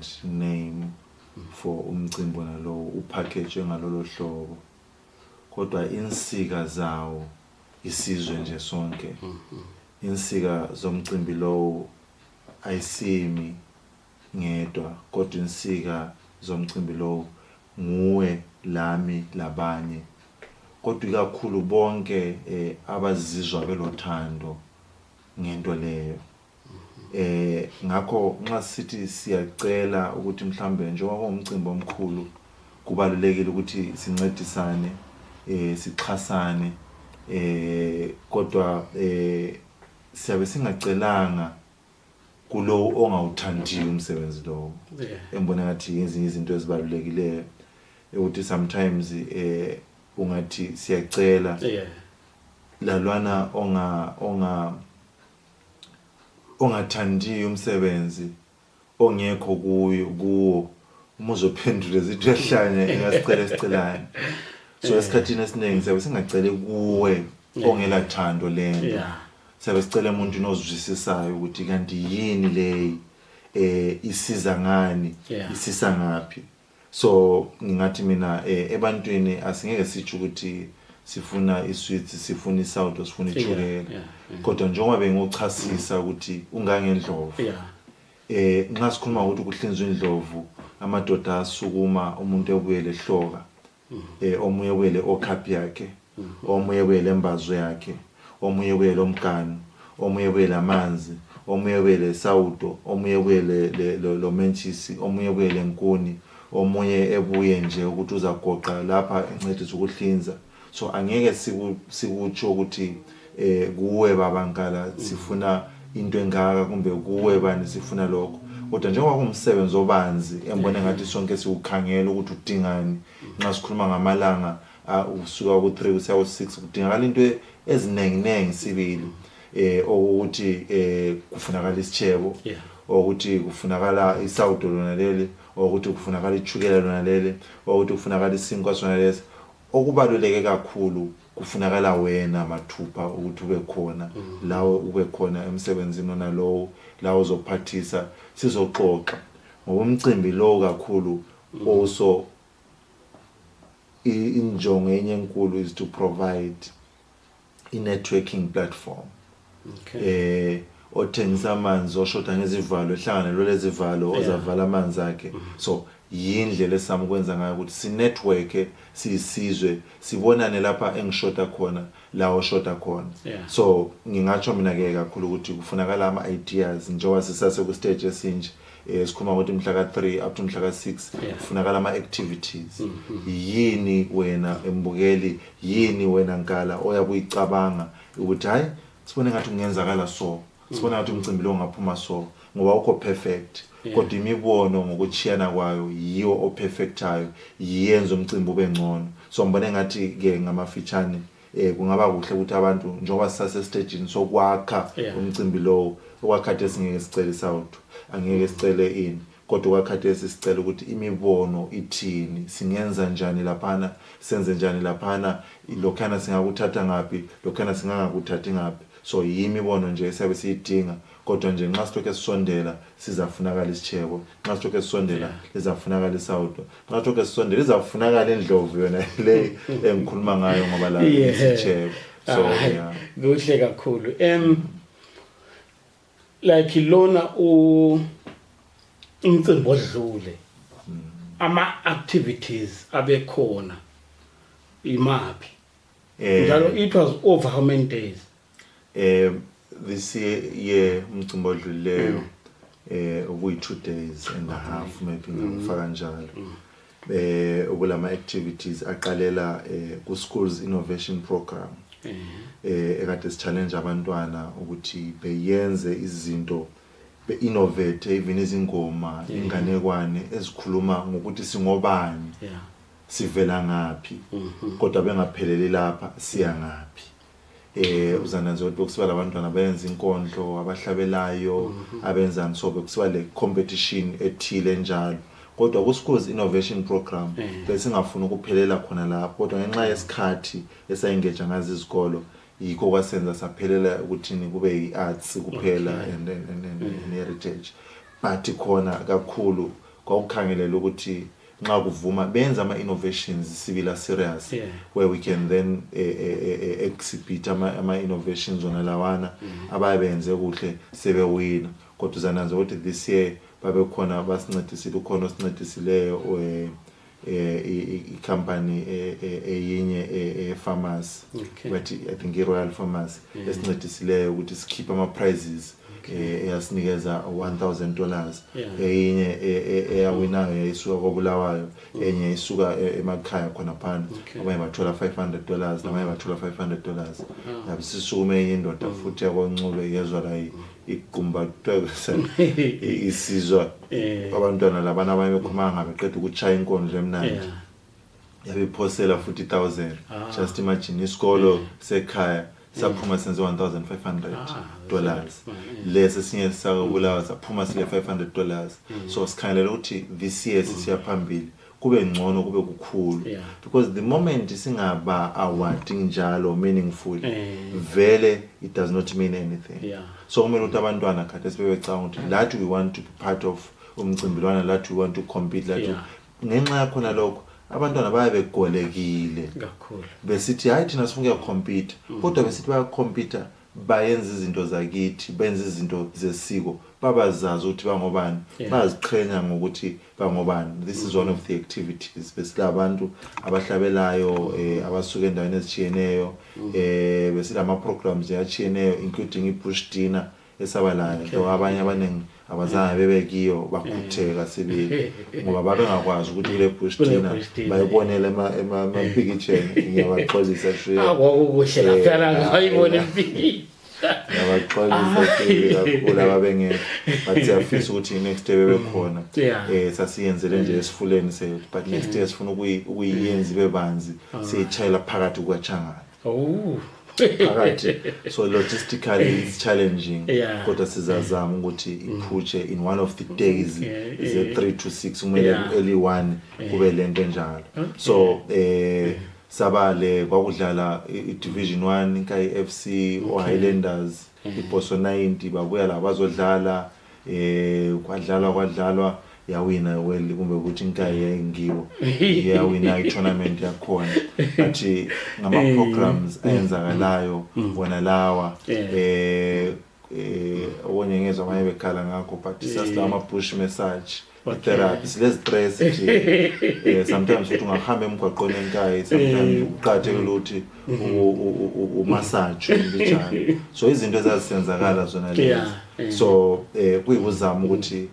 grand name for umcimbi nalowo upackage ngalolo hlobo, kodwa insika zawo isizwe nje sonke. Insika zomcimbi lowo ayisimi ngedwa, kodwa insika zomcimbi lowo nguwe, lami, labanye, kodwa ikakhulu bonke abazizwa belothando ngento leyo. Ngakho nxa sithi siyacela ukuthi mhlambe njengoba kuwumcimbi omkhulu, kubalulekile ukuthi sincedisane, sixhasane, kodwa siyabe singacelanga kulowo ongawuthandiyo umsebenzi lowo. Engibona ngathi ezinye izinto ezibalulekileyo ukuthi sometimes ungathi siyacela lalwana ongathandiyo umsebenzi, ongekho kuyo kuwo, uma uzophendula zithi uyahlanya, engasicela esicelayo. So esikhathini esiningi siyabe singacele kuwe ongelathando lento, siyabe sicela emuntwini ozwisisayo ukuthi kanti yini leyi, isiza ngani, isisa ngaphi. So ngingathi mina ebantwini asingeke sitsho ukuthi sifuna isweets, sifuna isawudo, sifuna ichukela, kodwa njengoba benguchasisa ukuthi ungangendlovu, nxa sikhuluma ukuthi kuhlinzwa indlovu, amadoda asukuma, umuntu ebuyele ehloka, omunye ebuyele okapi yakhe, omunye ebuyele embazo yakhe, omunye ebuyele omganu, omunye ebuyele amanzi, omunye ebuyele isawudo, omunye ebuyele lo mentshisi, omunye ebuyele nkuni, omunye ebuye nje ukuthi uzagoqa lapha encedisa ukuhlinza. So angeke sikutsho ukuthi kuwe baba Nkala sifuna into engaka, kumbe kuwe bani sifuna lokho, kodwa njengoba kungumsebenzi obanzi engibona ngathi sonke siwukhangela ukuthi udingani. Nxa sikhuluma ngamalanga usuka ku-3 kusiya ku-6, kudingakala into eziningi sibili, okuthi kufunakala isitshebo, ukuthi kufunakala isawudo lona leli, ukuthi kufunakala ichukela lona leli, ukuthi kufunakala isinkwa sona lesi. Okubaluleke kakhulu, kufunakala wena mathupha ukuthi ube khona lawe, ube khona emsebenzini onalowo la uzophathisa, sizoxoxa ngoba umcimbi lo kakhulu also injongo enye enkulu is to provide i-networking platform. Othengisa amanzi, oshoda ngezivalo, ehlangane lo lezivalo, ozavala amanzi akhe. So yindlela esizama ukwenza ngayo ukuthi si-network siyisizwe, sibonane lapha engishoda khona, la oshoda khona. So ngingatsho mina ke kakhulu ukuthi kufunakala ama ideas njengoba sisase ku stage esinje, sikhuluma ukuthi mhla ka3 up to mhla ka6, kufunakala ama activities. Yini wena embukeli, yini wena Nkala oyakuyicabanga ukuthi hayi, sibone ngathi kungenzakala, so sibona ngathi umcimbi lo ungaphuma so, ngoba ukho perfect, kodwa imibono ngokuchiyana kwayo yiyo operfectayo, yiyenza umcimbi ube ngcono. So ngibone ngathi ke ngamafitshane kungaba kuhle ukuthi abantu, njengoba sisase stagini sokwakha umcimbi lowo, okwakhathi esingeke sicele isawudo, angeke sicele ini, kodwa okwakhathi sicela ukuthi imibono ithini, singenza njani laphana, senze njani laphana, lokhana singakuthatha ngaphi, lokhana singangakuthathi ngaphi. So yimibono nje esiyabe siyidinga, kodwa nje nxa silokhu sisondela sizafunakala isitshebo, nxa silokhu sisondela lizafunakala isawudo, nxa silokhu sisondela izafunakala indlovu yona le engikhuluma ngayo, ngoba la isitshebo. So yeah. Kuhle kakhulu. Like lona u umcimbi odlule, ama activities abekhona imaphi njalo it was over how many days? This year umcimbi odlulileyo ukuyi 2 days and a half, maybe ngingafaka kanjalo. Okulama activities aqalela ku schools innovation program ekade si-challenge abantwana ukuthi beyenze izinto, be-innovate even izingoma, inganekwane ezikhuluma ngokuthi singobani, sivela ngaphi, kodwa bengapheleli lapha, siya ngaphi. Uzananze ukuthi bekusiba labantwana benza inkondlo, abahlabelayo, abenzani, so bekusiba le competition ethile njalo. Kodwa ku schools innovation program besingafuni ukuphelela khona lapho, kodwa ngenxa yesikhathi esayingeja ngazo izikolo, yikho kwasenza saphelela ukuthini kube yi-arts kuphela and heritage, but khona kakhulu. Kwakukhangelela ukuthi nxa kuvuma benze ama-innovations sibili a-serious, where we can then exhibit ama-innovations wona lawana ababenze kuhle sebewina. Kodwa uzananza ukuthi this year babekhona basincedisile, ukhona osincedisileyo, i-company eyinye e-pharmacy, but I think i-Royal Pharmacy, esincedisileyo ukuthi sikhiphe ama-prizes, eyasinikeza $1000. Eyinye eyawinayo yayisuka koBulawayo, enye isuka emakhaya khonaphana. Abanye bathola $500, nabanye bathola $500. Yabe sisukume enye indoda futhi yakoNcube, yezwa la iqumba isizwa abantwana labana abanye bekhuluma ngabe beqeda ukuchaya inkondlo emnandi, yabe iphosela futhi 1000. Just imagine, isikolo sekhaya saphuma senze $1500 That's a lot. Lesi esinye sakobulawa saphuma sile $500. So sikhangelela ukuthi this year sisiya phambili kube ngcono, kube kukhulu, because the moment singaba awarding njalo meaningful, vele it does not mean anything. So kumele ukuthi abantwana khathesi bebecabanga ukuthi lathi we want to be part of umcimbi lwana, lathi we want to compete, lathi ngenxa yakhona lokho abantwana bayabe begolekile Kakhulu. Besithi hayi, thina sifuna ukuyacompete, kodwa besithi bayacompete, bayenza izinto zakithi, benza izinto zesiko, babazazi ukuthi bangobani, bayaziqhenya ngokuthi bangobani. This is one of the activities. Besilabantu abahlabelayo abasuka endaweni ezitshiyeneyo, besilama programs atshiyeneyo, including i-bush dinner esaba layo. Though abanye abaningi abazange bebe kiyo, bakhutheka sibili ngoba babengakwazi ukuthi kule bush Kule dinner, bush dinner, bayibonele emapikitsheni. Ngiyabaxolisa shuya. Akwakukuhle laphana, ngayibona impilo. Ngiyabaxolisa sibili kakhulu ababengekho, but siyafisa ukuthi next year bebekhona. Sasiyenzele nje esifuleni sethu, but next year sifuna ukuyiyenza ibe banzi, siyitshayela phakathi kukaTshangana phakathi. So logistically it's challenging, kodwa sizazama ukuthi iphutshe in one of the days ze 3 to 6, kumele early 1 kube lento enjalo. So saba le kwakudlala i-Division 1, Inkayi FC, o-Highlanders, iBosso 90 babuya la bazodlala. Kwadlalwa, kwadlalwa, yawina, well, kumbe ukuthi Inkayi yayingiwo yawina i-tournament yakhona. But ngama-programs ayenzakalayo wona lawa, okunye ngezwa abanye bekhala ngakho, but sasilawa ama-bush massage therapy, silezi-stress nje. Sometimes ukuthi ungahamba emgwaqweni eNkayi, sometimes kuqakathekile ukuthi umassage umbijana. So izinto ezazisenzakala zona lezi. So kuyikuzama ukuthi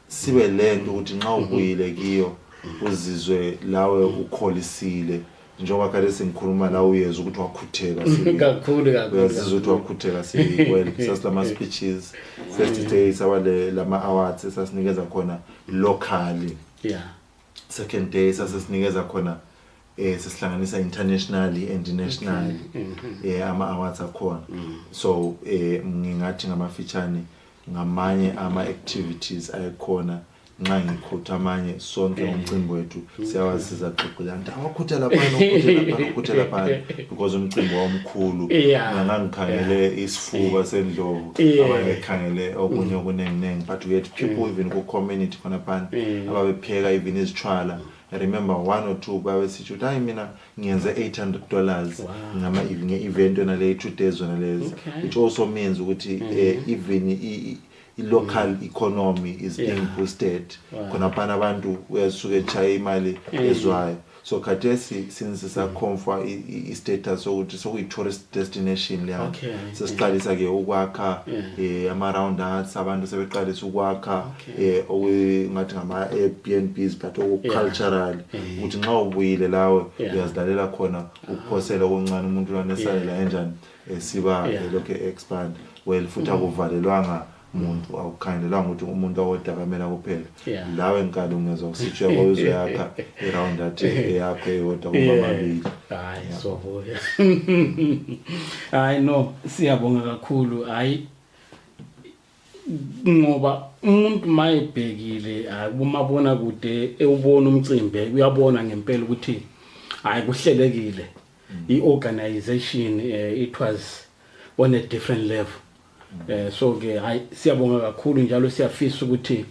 sibe lento ukuthi nxa ubuyile kiyo uzizwe lawe ukholisile, njengoba kade sengikhuluma la, uyezwa ukuthi wakhutheka sibili. Kakhulu, kakhulu. Uyazizwa ukuthi wakhutheka sibili. Well, sasilama speeches first day, saba lama awards esasinikeza khona locally. Second day sasesinikeza khona, sesihlanganisa internationally and nationally, ama awards akhona. So ngingathi ngamafitshane ngamanye ama activities ayekhona. Nxa ngikhutha amanye sonke ngomcimbi wethu siyawazi, sizaxoxela nti awakhutha laphana, ukhuthe laphana, ukhuthe laphana, because umcimbi wawumkhulu. Mina ngangikhangele isifuba sendlovu, abanye bekhangele okunye okuningi, but we had people even ku-community khonaphana ababepheka even izitshwala. I remember one or two babesitsho ukuthi hayi, mina ngiyenze $800 ngama nge-event yona le 2 days zona lezi, which also means ukuthi even i-local economy is being boosted khonaphana. Abantu uyasuke echaya imali ezwayo. So khathesi since sakhomfa i-status sokuthi sokuyi-tourist destination leya, sesiqalisa ke ukwakha ama-roundouts, abantu sebeqalisa ukwakha okungathi ngama-Airbnbs, but oku-cultural, ukuthi nxa ubuyile lawe uyazilalela khona, ukuphosela okuncane, umuntu lwana esalela enjani, siba lokhu expand. Well, futhi akuvalelwanga muntu, akukhangelelwanga ukuthi umuntu awodakamela kuphela. Lawe nkali ungezwa kusitsho yabo, uzoyakha i-round athi eyakho eyodwa kumbe amabili. Hayi, sobuya. Hayi no, siyabonga kakhulu. Hayi ngoba umuntu mayebhekile kumabona kude ewubona umcimbi, uyabona ngempela ukuthi hayi, kuhlelekile. I-organization, it was on a different level. So ke hayi, siyabonga kakhulu njalo siyafisa ukuthi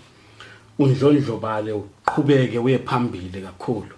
undlondlobale, uqhubeke uye phambili kakhulu.